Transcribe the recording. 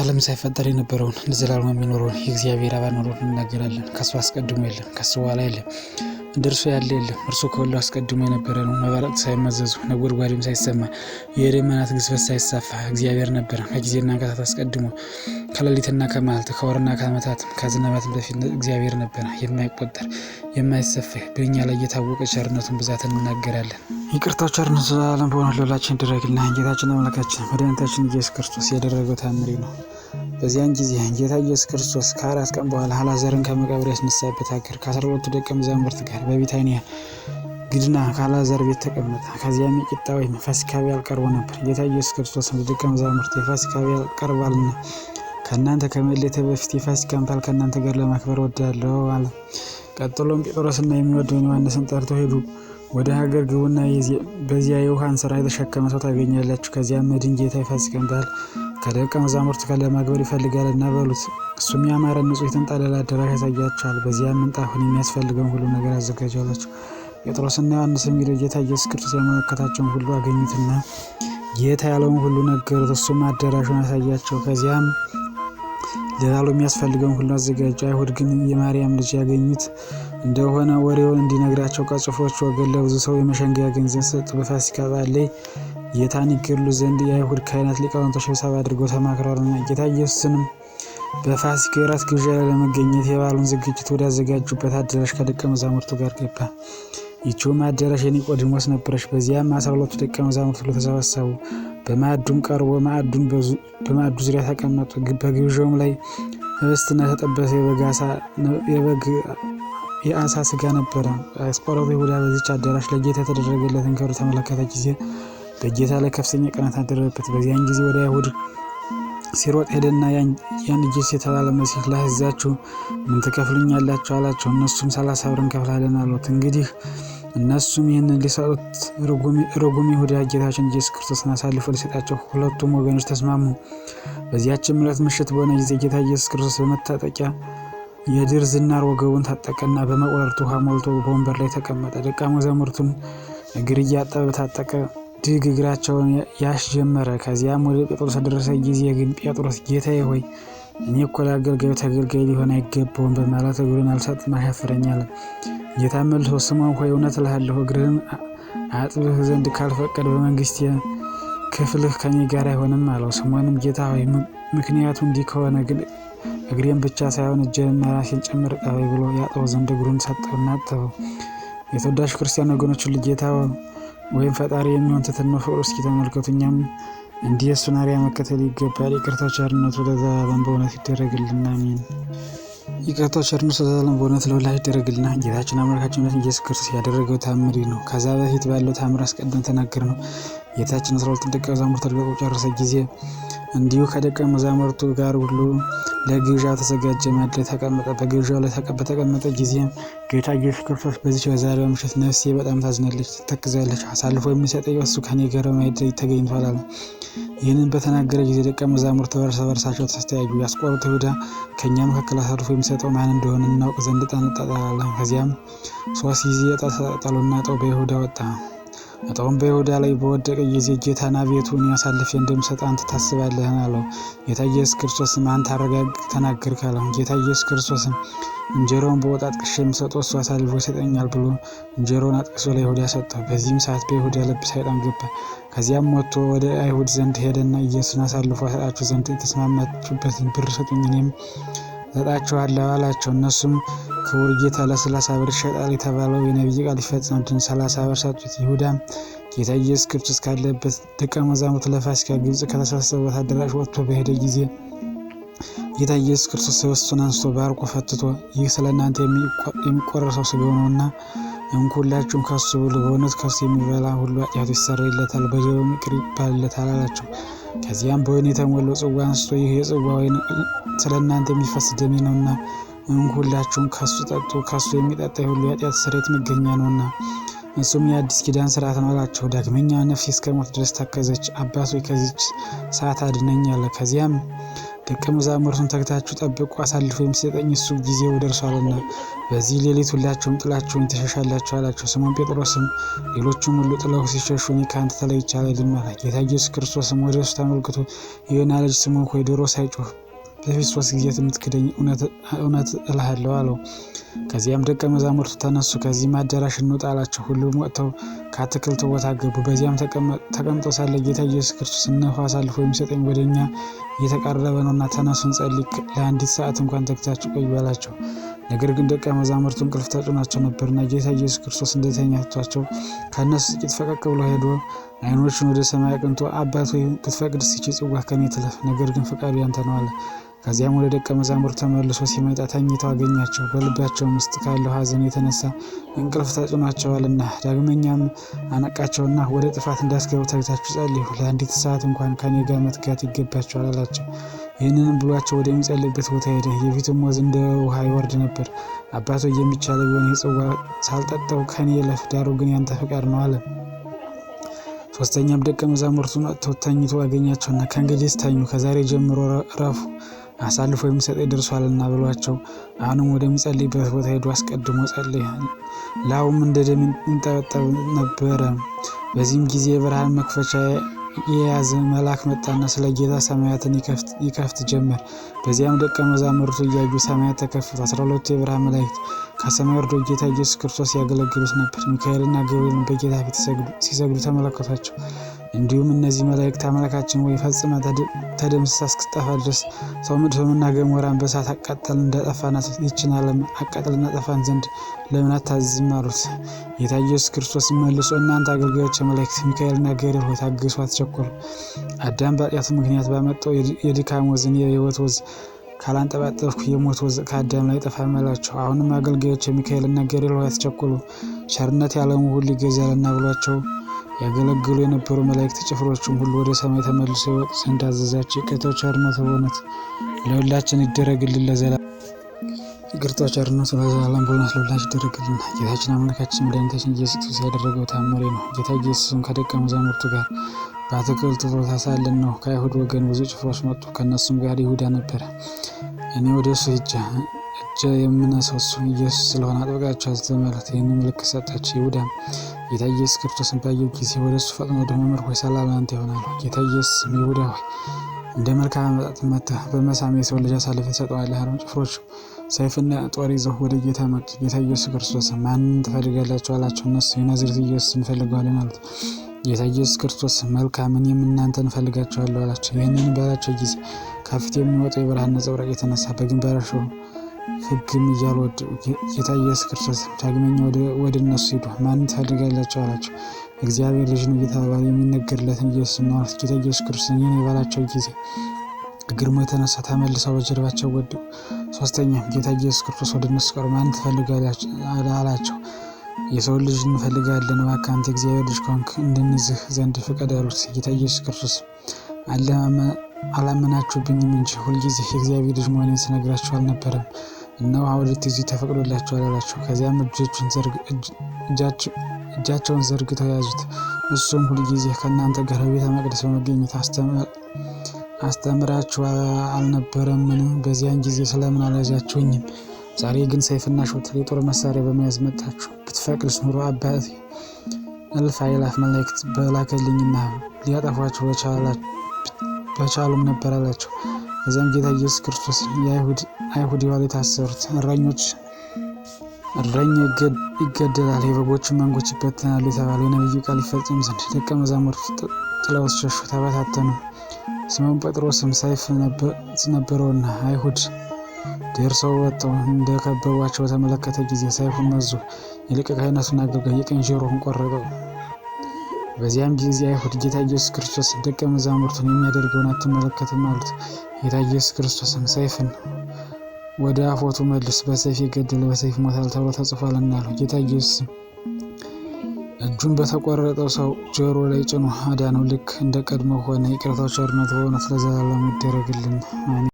ዓለም ሳይፈጠር የነበረውን ለዘላለሙ የሚኖረውን የእግዚአብሔር አብ መኖሩን እንናገራለን። ከእሱ አስቀድሞ የለም፣ ከእሱ በኋላ የለም፣ እንደ እርሱ ያለ የለም። እርሱ ከሁሉ አስቀድሞ የነበረ ነው። መባረቅት ሳይመዘዙ ነጎድጓድም ሳይሰማ የደመናት ግዝፈት ሳይሳፋ እግዚአብሔር ነበረ። ከጊዜና ከሰዓት አስቀድሞ ከሌሊትና ከመዓልት ከወርና ከዓመታት ከዘመናትም በፊት እግዚአብሔር ነበረ። የማይቆጠር የማይሰፍህ በእኛ ላይ የታወቀ ቸርነቱን ብዛት እንናገራለን። ይቅርታው ቸርነቱ ዘላለም በሆነ ለሁላችን ይደረግልን። ጌታችን አምላካችን መድኃኒታችን ኢየሱስ ክርስቶስ ያደረገው ተአምር ነው። በዚያን ጊዜ ጌታ ኢየሱስ ክርስቶስ ከ4 ቀን በኋላ አልዓዛርን ከመቃብር ያስነሳበት ሀገር ከ12ቱ ደቀ መዛሙርት ጋር በቢታንያ ግድና ከአልዓዛር ቤት ተቀመጠ። ከዚያም የቂጣ ወይም ፋሲካ በዓል ቀርቦ ነበር። ጌታ ኢየሱስ ክርስቶስ ለደቀ መዛሙርት የፋሲካ በዓል ቀርቧልና ከእናንተ ከመለየቴ በፊት የፋሲካን በዓል ከእናንተ ጋር ለማክበር እወዳለሁ አለ። ቀጥሎም ጴጥሮስና የሚወደውን ዮሐንስን ጠርቶ ሄዱ። ወደ ሀገር ግቡና በዚያ የውሃ እንስራ የተሸከመ ሰው ታገኛላችሁ። ከዚያም መድን ጌታ የፋሲካን በዓል ከደቀ መዛሙርት ጋር ለማክበር ይፈልጋልና በሉት። እሱም ያማረ ንጹሕ የተንጣለለ አዳራሽ ያሳያችኋል። በዚያም ምንጣፉን የሚያስፈልገውን ሁሉ ነገር አዘጋጃላችሁ። ጴጥሮስና ዮሐንስም ሄደው ጌታ ኢየሱስ ክርስቶስ ያመለከታቸውን ሁሉ አገኙትና ጌታ ያለውን ሁሉ ነገሩት። እሱም አዳራሹን አሳያቸው። ከዚያም ለበዓሉ የሚያስፈልገውን ሁሉ አዘጋጁ። አይሁድ ግን የማርያም ልጅ ያገኙት እንደሆነ ወሬውን እንዲነግራቸው ከጭፍሮች ወገን ለብዙ ሰው የመሸንገያ ገንዘብ ሰጡ። በፋሲካ በዓል ላይ ጌታን ይገድሉ ዘንድ የአይሁድ ካህናት ሊቃውንቶች ስብሰባ አድርገው ተማክረዋልና ጌታ ኢየሱስንም በፋሲካ የራት ግብዣ ላይ ለመገኘት የበዓሉን ዝግጅት ወዳዘጋጁበት አዳራሽ ከደቀ መዛሙርቱ ጋር ገባ። ይህችውም አዳራሽ የኒቆዲሞስ ነበረች። በዚያም 12ቱ ደቀ መዛሙርት ሁሉ ተሰበሰቡ። በማዕዱም ቀርቦ በማዕዱ ዙሪያ ተቀመጡ። በግብዣውም ላይ ህብስትና የተጠበሰ የበግ የአሳ ስጋ ነበረ። አስቆሮቱ ይሁዳ በዚች አዳራሽ ለጌታ የተደረገለትን ክብር ተመለከተ ጊዜ በጌታ ላይ ከፍተኛ ቅናት አደረበት። በዚያን ጊዜ ወደ አይሁድ ሲሮጥ ሄደና ያን ኢየሱስ የተባለ መሲህ ላስይዛችሁ ምን ትከፍሉኛላችሁ? አላቸው። እነሱም 30 ብር እንከፍላለን አሉት። እንግዲህ እነሱም ይህንን ሊሰጡት ርጉም ይሁዳ ጌታችን ኢየሱስ ክርስቶስን አሳልፎ ሊሰጣቸው ሁለቱም ወገኖች ተስማሙ። በዚያችም ዕለት ምሽት በሆነ ጊዜ ጌታ ኢየሱስ ክርስቶስ በመታጠቂያ የድር ዝናር ወገቡን ታጠቀና በመቁረርት ውሃ ሞልቶ በወንበር ላይ ተቀመጠ። ደቀ መዛሙርቱን እግር እያጠበ በታጠቀ ድግ እግራቸውን ያሽ ጀመረ። ከዚያም ወደ ጴጥሮስ ደረሰ ጊዜ ግን ጴጥሮስ ጌታዬ ሆይ እኔ እኮ ለአገልጋዩ ተገልጋይ ሊሆን አይገባውም በማለት እግሩን አልሰጥም አሻፈረኝ አለ። ጌታ መልሶ ስምዖን ሆይ እውነት እልሃለሁ እግርህን አጥብህ ዘንድ ካልፈቀድ በመንግስቴ ክፍልህ ከኔ ጋር አይሆንም አለው። ስምዖንም ጌታ ሆይ ምክንያቱ እንዲህ ከሆነ ግን እግሬን ብቻ ሳይሆን እጄንና ራሴን ጭምር እጠበኝ ብሎ ያጥበው ዘንድ እግሩን ሰጠውና አጠበው። የተወዳጁ ክርስቲያን ወገኖች ሁሉ ጌታ ወይም ፈጣሪ የሚሆን ትሕትናው ፍቅሩ እስኪ ተመልከቱ። እኛም እንዲህ የእሱን አርአያ መከተል ይገባል። ይቅርታው ቸርነቱ ለዘላለም በእውነት ይደረግልና አሜን። ይቅርታው ቸርነቱ ለዘላለም በእውነት ለሁላችን ይደረግልና። ጌታችን አምላካችን ኢየሱስ ክርስቶስ ያደረገው ተአምር ነው። ከዛ በፊት ባለው ተአምር አስቀድመን ተናገርነው። ጌታችን 12 ደቀ መዛሙርት አድርጎ ጨረሰ ጊዜ እንዲሁ ከደቀ መዛሙርቱ ጋር ሁሉ ለግብዣ ተዘጋጀ ማዕድ ላይ ተቀመጠ። በግብዣው ላይ በተቀመጠ ጊዜ ጌታ ኢየሱስ ክርስቶስ በዚች በዛሬዋ ምሽት ነፍሴ በጣም ታዝናለች፣ ትተክዛለች፣ አሳልፎ የሚሰጠኝ እሱ ከእኔ ጋር በማዕድ ተገኝቷል አለ። ይህንን በተናገረ ጊዜ ደቀ መዛሙርቱ እርስ በርሳቸው ተስተያዩ። የአስቆሮቱ ይሁዳ ከእኛ መካከል አሳልፎ የሚሰጠው ማን እንደሆነ እናውቅ ዘንድ ዕጣ እንጣጣላለን። ከዚያም 3 ጊዜ ዕጣ ተጣጣሉና ዕጣው በይሁዳ ወጣ። ዕጣውም በይሁዳ ላይ በወደቀ ጊዜ ጌታን አቤቱ እኔ አሳልፌ እንደምሰጥ አንተ ታስባለህን? አለው። ጌታ ኢየሱስ ክርስቶስም አንተ ተናገርክ አለው። ጌታ ኢየሱስ ክርስቶስም እንጀራውን በወጥ አጥቅሼ የምሰጠው እሱ አሳልፎ ይሰጠኛል ብሎ እንጀራውን አጥቅሶ ለይሁዳ ሰጠው። በዚህም ሰዓት በይሁዳ ልብ ሰይጣን ገባ። ከዚያም ወጥቶ ወደ አይሁድ ዘንድ ሄደና ኢየሱስን አሳልፎ እሰጣችሁ ዘንድ የተስማማችሁበትን ብር ስጡኝ፣ እኔም እሰጣችኋለሁ አላቸው። እነሱም ክቡር ጌታ ለ30 ብር ይሸጣል የተባለው የነቢይ ቃል ይፈጸም ዘንድ 30 ብር ሰጡት። ይሁዳም ጌታ ኢየሱስ ክርስቶስ ካለበት ደቀ መዛሙርት ለፋሲካ ግብጽ ከተሰበሰቡበት አዳራሽ ወጥቶ በሄደ ጊዜ ጌታ ኢየሱስ ክርስቶስ ኅብስቱን አንስቶ ባርኮ ፈትቶ ይህ ስለ እናንተ የሚቆረሰው ሥጋው ነውና እንኩ ሁላችሁም ከሱ ብሉ፣ በእውነት ከሱ የሚበላ ሁሉ ኃጢአቱ ይሰረይለታል፣ በደሉም ይቅር ይባልለታል አላቸው። ከዚያም በወይን የተሞላው ጽዋ አንስቶ ይህ የጽዋ ወይን ስለ እናንተ የሚፈስ ደሜ ነውና እንኩ ሁላችሁም ከሱ ጠጡ፣ ከሱ የሚጠጣ ሁሉ የኃጢአት ስርየት መገኛ ነውና እሱም የአዲስ ኪዳን ስርዓት ነው አላቸው። ዳግመኛ ነፍሴ እስከ ሞት ድረስ ታከዘች፣ አባት ሆይ ከዚች ሰዓት አድነኝ አለ። ከዚያም ደቀ መዛሙርቱን ተግታችሁ ጠብቁ፣ አሳልፎ የሚሰጠኝ እሱ ጊዜው ደርሷልና በዚህ ሌሊት ሁላችሁም ጥላችሁኝ ትሸሻላችሁ አላቸው። ስምዖን ጴጥሮስም ሌሎቹም ሁሉ ጥለው ሲሸሹ እኔ ከአንተ ተለይቼ አልሄድም አለ። ጌታ ኢየሱስ ክርስቶስም ወደ እሱ ተመልክቶ የዮና ልጅ ስምዖን ሆይ ዶሮ ሳይጮህ በፊት 3 ጊዜ የምትክደኝ እውነት እልሃለሁ አለው። ከዚያም ደቀ መዛሙርቱ ተነሱ፣ ከዚህም አዳራሽ እንውጣ አላቸው። ሁሉም ወጥተው ከአትክልቱ ቦታ ገቡ። በዚያም ተቀምጠው ሳለ ጌታ ኢየሱስ ክርስቶስ እነሆ አሳልፎ የሚሰጠኝ ወደ እኛ እየተቃረበ ነውና ተነሱ፣ እንጸልይ፣ ለአንዲት ሰዓት እንኳን ተግታችሁ ቆዩ አላቸው። ነገር ግን ደቀ መዛሙርቱ እንቅልፍ ተጭኗቸው ነበርና ጌታ ኢየሱስ ክርስቶስ እንደተኛ ትቷቸው ከእነሱ ጥቂት ፈቀቅ ብሎ ሄዶ ዓይኖቹን ወደ ሰማይ አቅንቶ አባት ሆይ ብትፈቅድስ ይህች ጽዋ ከእኔ ትለፍ፣ ነገር ግን ፈቃዱ ያንተ ነው አለ። ከዚያም ወደ ደቀ መዛሙርቱ ተመልሶ ሲመጣ ተኝተው አገኛቸው፣ በልባቸውም ውስጥ ካለው ሐዘን የተነሳ እንቅልፍ ተጭኗቸዋልና። ዳግመኛም አነቃቸውና ወደ ጥፋት እንዳትገቡ ተግታችሁ ጸልዩ፣ ለአንዲት ሰዓት እንኳን ከእኔ ጋር መትጋት ይገባችኋል አላቸው። ይህንንም ብሏቸው ወደሚጸልይበት ቦታ ሄደ። የፊቱም ወዝ እንደ ውሃ ይወርድ ነበር። አባት ሆይ የሚቻለው ቢሆን ይህ ጽዋ ሳልጠጣው ከእኔ ይለፍ፣ ዳሩ ግን ያንተ ፈቃድ ነው አለ። ሶስተኛም ደቀ መዛሙርቱ መጥተው ተኝቶ አገኛቸውና ከእንግዲህ ተኙ፣ ከዛሬ ጀምሮ ረፉ፣ አሳልፎ የሚሰጠኝ ደርሷልና ብሏቸው አሁንም ወደሚጸልይበት ቦታ ሄዶ አስቀድሞ ጸለየ። ላቡም እንደ ደም ይንጠበጠብ ነበረ። በዚህም ጊዜ የብርሃን መክፈቻ የያዘ መልአክ መጣና ስለ ጌታ ሰማያትን ይከፍት ጀመር። በዚያም ደቀ መዛሙርቱ እያዩ ሰማያት ተከፈቱ። 12ቱ የብርሃን መላእክት ከሰማይ ወርደው ጌታ ኢየሱስ ክርስቶስ ያገለግሉት ነበር። ሚካኤልና ገብርኤልን በጌታ ፊት ሲሰግዱ ተመለከቷቸው። እንዲሁም እነዚህ መላእክት አምላካችን ወይ ፈጽመ ተደምስሳ እስክትጠፋ ድረስ ሰዶምና ገሞራን በእሳት አቃጠልን እንዳጠፋናት ይህችን ዓለም አቃጥለን እናጠፋን ዘንድ ለምን አታዝዝም አሉት። ጌታ ኢየሱስ ክርስቶስ መልሶ እናንተ አገልጋዮች መላእክት ሚካኤልና ገብርኤል ሆይ ታገሱ፣ አትቸኩሉ። አዳም በኃጢአቱ ምክንያት ባመጣው የድካም ወዝን የሕይወት ወዝ ካላንጠባጠብኩ የሞት ወዝ ከአዳም ላይ አይጠፋም አላቸው። አሁንም አገልጋዮች ሚካኤልና ገብርኤል ሆይ አትቸኩሉ፣ ቸርነት የዓለሙ ሁሉ ይገዛልና ብሏቸው ያገለግሉ የነበሩ መላእክት ጭፍሮችም ሁሉ ወደ ሰማይ ተመልሰው ይወጡ ዘንድ አዘዛቸው። ይቅርታው ቸርነቱ በእውነት ለሁላችን ይደረግልን ለዘላለም። ይቅርታው ቸርነቱ ለዘላለም በእውነት ለሁላችን ይደረግልን። ጌታችን አምላካችን መድኃኒታችን ኢየሱስ ክርስቶስ ያደረገው ተአምር ነው። ጌታ ኢየሱስም ከደቀ መዛሙርቱ ጋር በአትክልቱ ቦታ ሳለን ነው ከአይሁድ ወገን ብዙ ጭፍሮች መጡ። ከእነሱም ጋር ይሁዳ ነበረ። እኔ ወደ እሱ ሄጄ እጀ የምነሳው እሱ ኢየሱስ ስለሆነ አጥብቃችሁ ያዙት በማለት ይህን ምልክት ሰጣቸው። ይሁዳም ጌታ ኢየሱስ ክርስቶስን ባየው ጊዜ ወደ እሱ ፈጥኖ ወደ መምህር ሆይ ሰላም ለአንተ ይሁን አለው። ጌታ ኢየሱስም ይሁዳ ሆይ እንደ መልካም አመጣጥ መጥተህ በመሳም የሰው ልጅ አሳልፈህ ትሰጠዋለህ አለው። ጭፍሮቹ ሰይፍና ጦር ይዘው ወደ ጌታ መጡ። ጌታ ኢየሱስ ክርስቶስ ማንን ትፈልጋላችሁ አላቸው። እነሱ የናዝሬቱ ኢየሱስ እንፈልገዋለን አሉት። ጌታ ኢየሱስ ክርስቶስ መልካም እኔም እናንተን እፈልጋችኋለሁ አላቸው። ይህንን ባላቸው ጊዜ ከፊት የሚወጣው የብርሃን ነጸብራቅ የተነሳ በግንባራቸው ፍግም እያሉ ወደቁ። ጌታ ኢየሱስ ክርስቶስ ዳግመኛ ወደ እነሱ ሄዱ። ማንን ትፈልጋላችሁ አላቸው። እግዚአብሔር ልጅ ነው እየተባለ የሚነገርለትን ኢየሱስ ነው አሉት። ጌታ ኢየሱስ ክርስቶስ እኔ ነኝ ባላቸው ጊዜ ግርማው የተነሳ ተመልሰው በጀርባቸው ወደቁ። ሶስተኛም ጌታ ኢየሱስ ክርስቶስ ወደ እነሱ ቀርቦ ማንን ትፈልጋላችሁ አላቸው። የሰው ልጅ እንፈልጋለን፣ እባክህ አንተ የእግዚአብሔር ልጅ ከሆንክ እንድንይዝህ ዘንድ ፍቀድ አሉት። ጌታ ኢየሱስ ክርስቶስ አላመናችሁብኝም እንጂ ሁልጊዜ የእግዚአብሔር ልጅ መሆኔን ስነግራችሁ አልነበረም? እነሆ አሁን ልትይዙኝ ተፈቅዶላችኋል አላቸው። ከዚያም እጃቸውን ዘርግተው ያዙት። እሱም ሁልጊዜ ከእናንተ ጋር በቤተ መቅደስ በመገኘት አስተምራችሁ አልነበረምን? በዚያን ጊዜ ስለምን አልያዛችሁኝም? ዛሬ ግን ሰይፍና ሾተል የጦር መሳሪያ በመያዝ መጣችሁ። ብትፈቅድስ ኑሮ አባቴ እልፍ አእላፍ መላእክት በላከልኝና ሊያጠፏችሁ በቻሉም ነበር አላቸው። ከዚያም ጌታ ኢየሱስ ክርስቶስ አይሁድ የዋሉ የታሰሩት እረኛ ይገደላል፣ የበጎቹ መንጎች ይበተናሉ የተባለው የነቢዩ ቃል ይፈጸም ዘንድ ደቀ መዛሙርቱ ጥለውት ሸሹ፣ ተበታተኑ። ስምዖን ጴጥሮስም ሰይፍ ነበረውና አይሁድ ደርሰው ወጥተው እንደከበቧቸው በተመለከተ ጊዜ ሰይፉን መዞ የሊቀ ካህናቱን አገልጋይ የቀኝ ጆሮውን ቆረጠው። በዚያም ጊዜ አይሁድ ጌታ ኢየሱስ ክርስቶስ ደቀ መዛሙርቱን የሚያደርገውን አትመለከትም አሉት። ጌታ ኢየሱስ ክርስቶስም ሰይፍን ወደ አፎቱ መልስ፣ በሰይፍ የገደለ በሰይፍ ይሞታል ተብሎ ተጽፏልና አለው። ጌታ ኢየሱስም እጁን በተቆረጠው ሰው ጆሮ ላይ ጭኖ አዳነው። ልክ እንደ ቀድሞው ሆነ። ይቅርታው ቸርነቱ በእውነት ለዘላለሙ ይደረግልን፣ አሜን።